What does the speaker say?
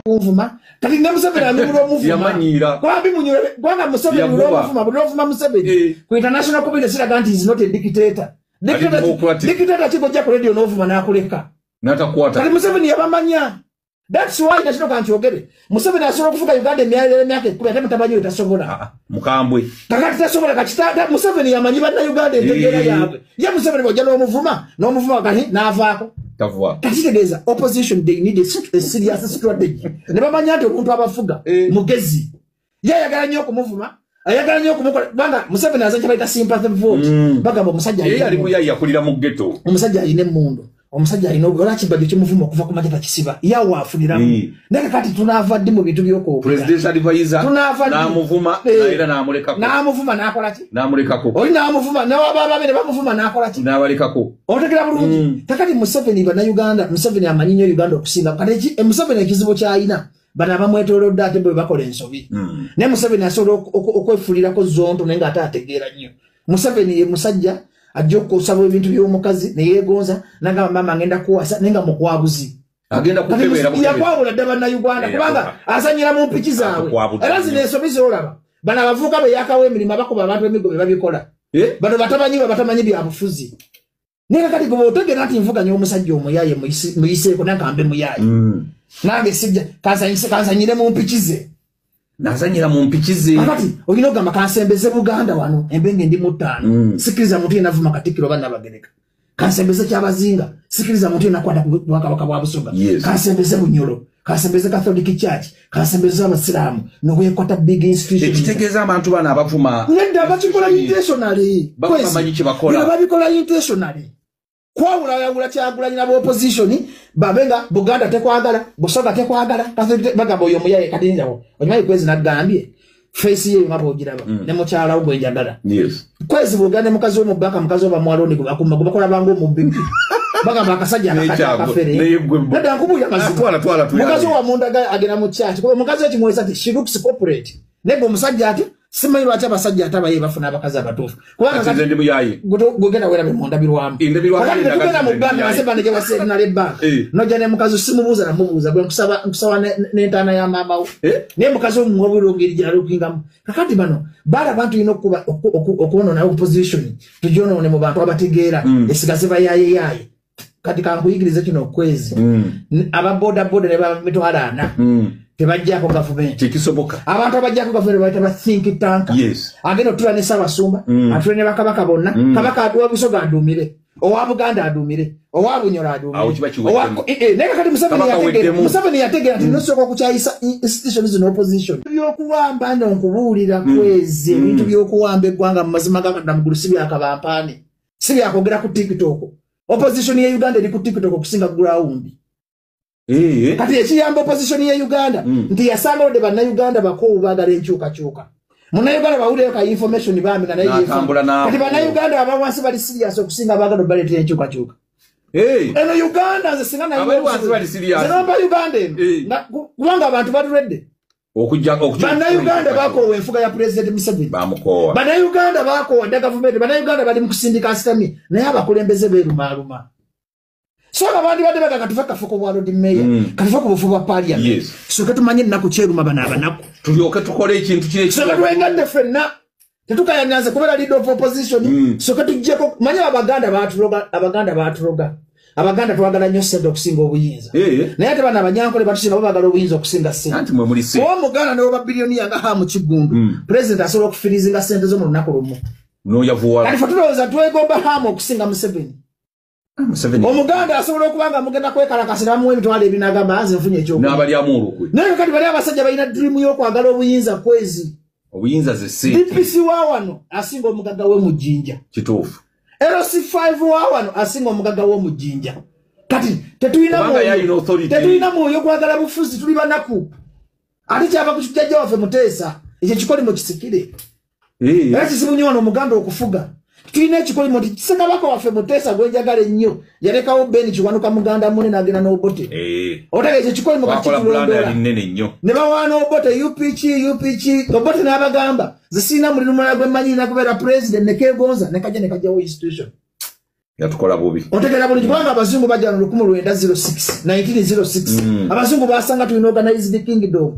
Kunvuma kati ne Museveni anyumira omuvuma. Yamanyiira. Kuba bimunyura, kubanga Museveni Yaguba. olwomuvuma, buli lwovuma Museveni ku international community siraga nti is not a dictator. Ali democratic. Dictator kigojja ku radio n'ovuma n'akuleka. N'atakwata. Kati Museveni yabamanya. That's why nakino kankyogere, Museveni asobola okufuga Uganda emyaka 10, ate mutamanyi we tasobola. Ah, mukambwe. Kakati tasobola kakita. Museveni yamanyi Bannayuganda, entegeera yaabwe. Ye Museveni bw'ojja n'omuvuma n'omuvuma, kati n'avaako. Tavuwa. Kati kitegeeza opposition, they need a serious strategy, ne bamanya nti omuntu abafuga mugezi. Ye ayagala nnyo okumuvuma, ayagala nnyo okumukola, kubanga Museveni aza kye bayita sympathy vote. Bagamba omusajja Ye alina yali emmundu. Muyayi, yakulira mu ghetto. Omusajja alina emmundu, omusajja alina olwakibajjo kimuvuma okuva ku makya takisiba, yawe afuniramu. Naye kakati tunaava ddi mu bintu by'okwogera? Presidential advisor. Tunaava ddi? N'amuvuma. Era n'amulekako. N'amuvuma n'akola ki? N'amulekako. Oli n'amuvuma, nabababe ne bamuvuma, n'akola ki? N'abalekako. Otegera bulungi? Kakati Museveni, Bannayuganda, Museveni amanyi nnyo Uganda okusinga. Kati Museveni ekizibu ky'alina, bano abamwetoolodde ate bwe bakola ensobi. Naye Museveni asobola okwefuulirako zonto, naye ng'ate ategeera nnyo. Museveni ye musajja ajja okusaba ebintu by'omukazi neyeegonza, nagamba, "Maama, ngenda kuwasa," naye nga mukwabuzi. Agenda Kati kukebera bukebera. Yakwawula dda Bannayuganda, kubanga azanyira mu mpiki zaabwe. Akukwabudde Era zino nnyo. ensobi z'olaba, bano abavubuka be yakawa emirimu, abakuba abantu emigo, be babikola. Bano batamanyi, bwe batamanyi byabufuzi. Naye kakati gwe otegeera nti nvuganya omusajja omuyaye, muyiseeko nankambe muyaye. Nange sijja kansanyire mu mpiki ze. Nazanyira mu mpiki ze. Kakati olina ogamba, "Kansembeze Buganda wano, embenge ndi mu ttaano. Sikiriza muntu yenna avuma Katikkiro oba Nabagereka. Kansembeze Kyabazinga. Sikiriza muntu yenna kwata ku bwakabaka bwa Busoga. Kansembeze Bunyolo, kansembeze Catholic Church, kansembeze Abasiraamu," nowekwata big institutions. Ekitegeeza abantu bano abavuma Nedda, bakikola intentionally. Baba Kwezi, bamanyi kye bakola. Bino babikola intentionally kwawulayawula Kyagulanyi naba opposition, babe nga Buganda tekwagala, Busoga tekwagala, Catholic bagamba oyo muyaye. Kati njawo okimanyi, Kwezi nagambye face ye nga bwogiraba ne mukyalawo gwenjagala. Kwezi bwogenda ne mukazi we mu banka, mukazi we bamuwa loan, gwe bakumma, gwe bakola banga omubbi, bagamba akasajja akakadde akafere. Naye gwe- Nedda, nkubuulira mazima. Ah, twala, twala, tuyambe. Mukazi we wamundaga agenda mu church, kuba omukazi we kimuwesa nti she looks corporate, naye gwe omusajja ate simanyi lwaki abasajja ate abaye bafuna abakazi abatuufu, kubanga Kati nze ndi muyaye. Gwegenda werabe mu ndabirwamu. Endabirwamu. Kakati Yendaga tetugenda mu nti banka, muyaye. nase manager wa Centenary Bank. Nojja ne mukazi, simubuuza namubuuza, gwe nkusaba, nkusaba n'entaana ya maama wo. Naye mukazi omuwa bulungi gy'alukingamu. Kakati bano balaba nti tulina okwonoona opposition, tugyonoone mu bantu abategeera, esigaze bayaayeyaye. Kati kankuyigirize kino, okwezi aba boda boda ne baba 40,000, tebajjako gavumenti. Tekisoboka. Abantu abajjako gavumenti bayita ba think tank. Agenda otula ne Ssaabasumba, atule ne bakabaka bonna. Kabaka wa Busoga aduumire, owa Buganda aduumire, owa Bunyoro aduumire. Awo kiba kiweddemu. Naye kakati Museveni Kabaka yategeera. weddemu. Museveni yategeera nti nosooka okukyayisa institution zino, opposition, byokuwamba. No nkubuulira, Kwezi, ebintu byokuwamba eggwanga mu mazima ga Katonda mugulu si byakabampaane, si byakwogera ku TikTok. Opposition ye Uganda eri ku TikTok okusinga ground. Kati ekiyamba opposition ye Uganda nti yasanga odde Bannayuganda bakoowu, baagala enkyukakyuka. Munnayuganda bawulireyo ka information bambi nga naye N'atambula n'abo. Kati Bannayuganda abawansi bali serious okusinga abaagala obaleetera enkyukakyuka. Eno Uganda nze singa Abali wansi bali serious. Nze nompa Uganda eno. Kubanga abantu batuledde. Okujja okujja. Bannayuganda bakoowa enfuga ya President Museveni. Bamukoowa. Bannayuganda bakoowa dda gavumenti. Bannayuganda bali mu kusindika asitami, naye abakulembeze beerumaaluma. So nga bandibadde baga, "Katufe kafuko bwa Lord Mayor, katufe ku bufu bwa parliament, soke tumanye ennaku kyeruma bano abanaku, tulyoke tukole ekintu kiri." Soke twegadde ffenna, tetukayananze kubeera leader of opposition. Soke tuggyeko manye Abaganda batuloga, Abaganda batuloga. Abaganda twagala nnyo ssente okusinga obuyinza. Naye ate bano Abanyankole batusinga, bo baagala obuyinza okusinga ssente. Anti mwe muli se Oba Omuganda newoba billionaire nga Hamu Kigundu, president asobola okufirizinga ssente zo mu lunaku lumu. Noyavuwala. Kati fe tulowooza twegomba Hamu okusinga Museveni. Museveni. Omuganda asobola okuba nga mugenda kwekalakasa, ne bamuwa 200,000, n'agamba, "Nze nfunye ekyokulya." N'abalyamu olukwe. Naye kati bali abasajja balina dream y'okwagala obuyinza, Kwezi. Obuyinza ze ssente. DPC wa wano asinga omugagga we mu Jjinja. Kituufu. LC5 wa wano asinga omugagga we mu Jjinja. Kati tetulina Kubanga mwoyo. yalina authority. Tetulina mwoyo gwagala bufuzi, tuli banaku. Ate kyava ku kijjajja waffe Muteesa, ekyo ekikolimo kisikire. Era kizibu nnyo wano Omuganda okufuga. Tulina ekikolimo nti Ssekabaka waffe Muteesa gwenjagala ennyo yalekawo Ben Kiwanuka, muganda mune, n'agenda n'Obote. Otega ekyo ekikolimo kati Bakola bulanda. kitulondoola. Yali nnene nnyo. Ne bawaana Obote, UPK, UPK. Obote n'abagamba, "Nze sirina mulimu mulala gwe mmanyi, nina kubeera president." Nekeegonza nekajja nekajjawo institution. Yatukola bubi. Otegeera bulungi, kubanga abazungu bajja mu 1906, 1906. Abazungu basanga tulina organized kingdom.